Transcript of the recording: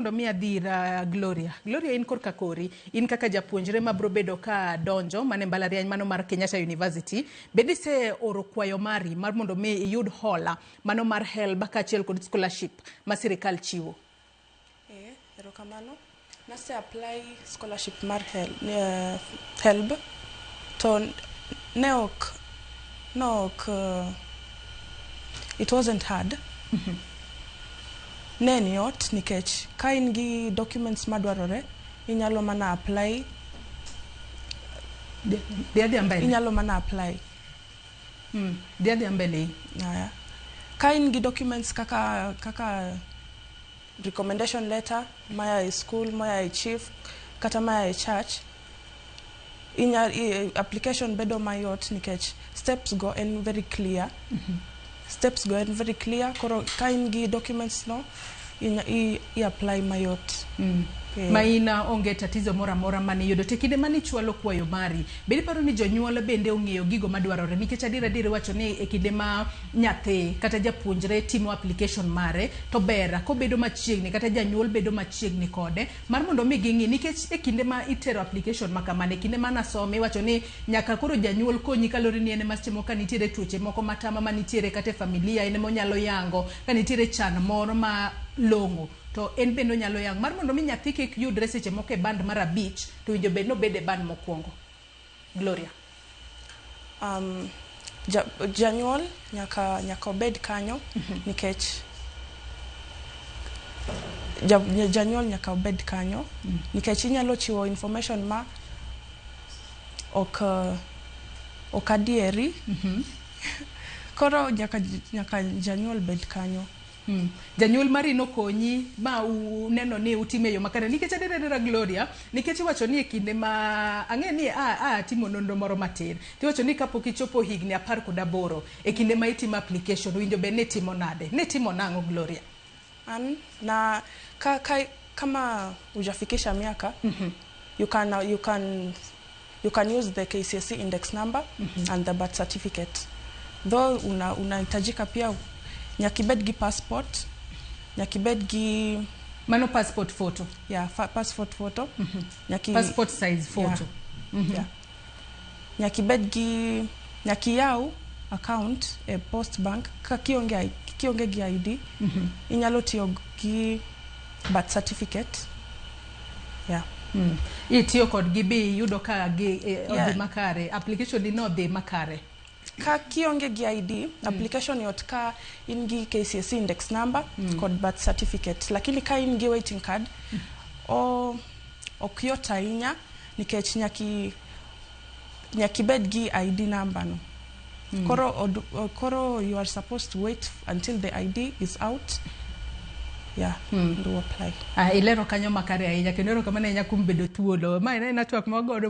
Mondo mi adhi ir Gloria. Gloria, in korka kori, in kaka japuonjre ma bro bedo ka donjo mane mbalariany mano mar Kenyatta University, bende ise oro kwayo mari mar mondo mi iyud hola mano mar HELB kaachiel kod scholarship ma sirikal chiwo? Eh, erokamano. Nase apply scholarship mar HELB to ne ok no ok it wasn't hard. Ne en yot nikech ka in gi documents madwarore, inyalo mana apply. Dhi adhiya mbele. Inyalo mana apply. Dhi adhiya mbele. Aya. Ka in gi documents kaka recommendation letter maya e school, maya e chief, kata maya e church, application bedo mayot nikech steps go en very clear. Steps go en very clear. Koro ka in gi documents no, i apply mayot. Eh. Ma in onge tatizo moro amora mane iyudo. To e kinde mane ichwalo kwayo mari, bende iparo ni jonyuol bende ong'eyo gigo madwarore? Nikech adier adier iwacho ni e kinde ma nyathi kata japuonjre timo application mare, to ber kobedo machiegni kata janyuol bedo machiegni kode mar mondo mi ging'i. Nikech e kinde ma itero application ma kamano, e kinde mane asome, iwacho ni nyaka koro janyuol konyi kaluwore ni en ema seche moko ka nitiere tuoche moko matama manitiere kata e familia, en ema onyalo yango ka nitiere chan moro ma long'o, to en bende onyalo yango mar mondo mi nyathi kik yudre seche moko e band mar 5, to winjo bed ni obed e band mokwongo. Gloria. Janyuol nyaka obed kanyo nikech janyuol nyaka obed kanyo nikech inyalo chiwo information ma ok adieri. Koro nyaka janyuol bed kanyo. Janyuol mari nokonyi ma uneno ni utime e yo makare? Nikech adier adiera, Gloria, nikech iwacho ni e kinde ma ang'e ni a timo nonro moro matin, tiwacho ni kapok ichopo higni 18, e kinde ma itimo application, winjo bed ni itimo nade? Nitimo nang'o, Gloria? An na ka kama hujafikisha miaka, you can use the KCSE index number and the birth certificate. Though unahitajika pia nyaka ibed gi passport, nyaka ibed gi Mano passport photo? Yeah, passport photo. Nyaka Passport size photo. Yeah. Nyaka ibed gi, nyaka iyaw account e Post Bank. Ka kionge gi ID, inyalo tiyo gi birth certificate. Yeah. Itiyo kodgi bi iyudo ka gi odhi makare? Application ni nodhi makare? Ka kionge gi ID, application yot ka in gi KCSE index number kod birth certificate. Lakini ka in gi waiting card, o ok yot ahinya nikech nyaki bed gi ID number no. Koro you are supposed to wait until the ID is out. Yeah, do apply. Ah, ilero kanyo makare ahinya, kendo erokamano ahinya kuom bedo thuolo. Ma en aena twak mawagodo.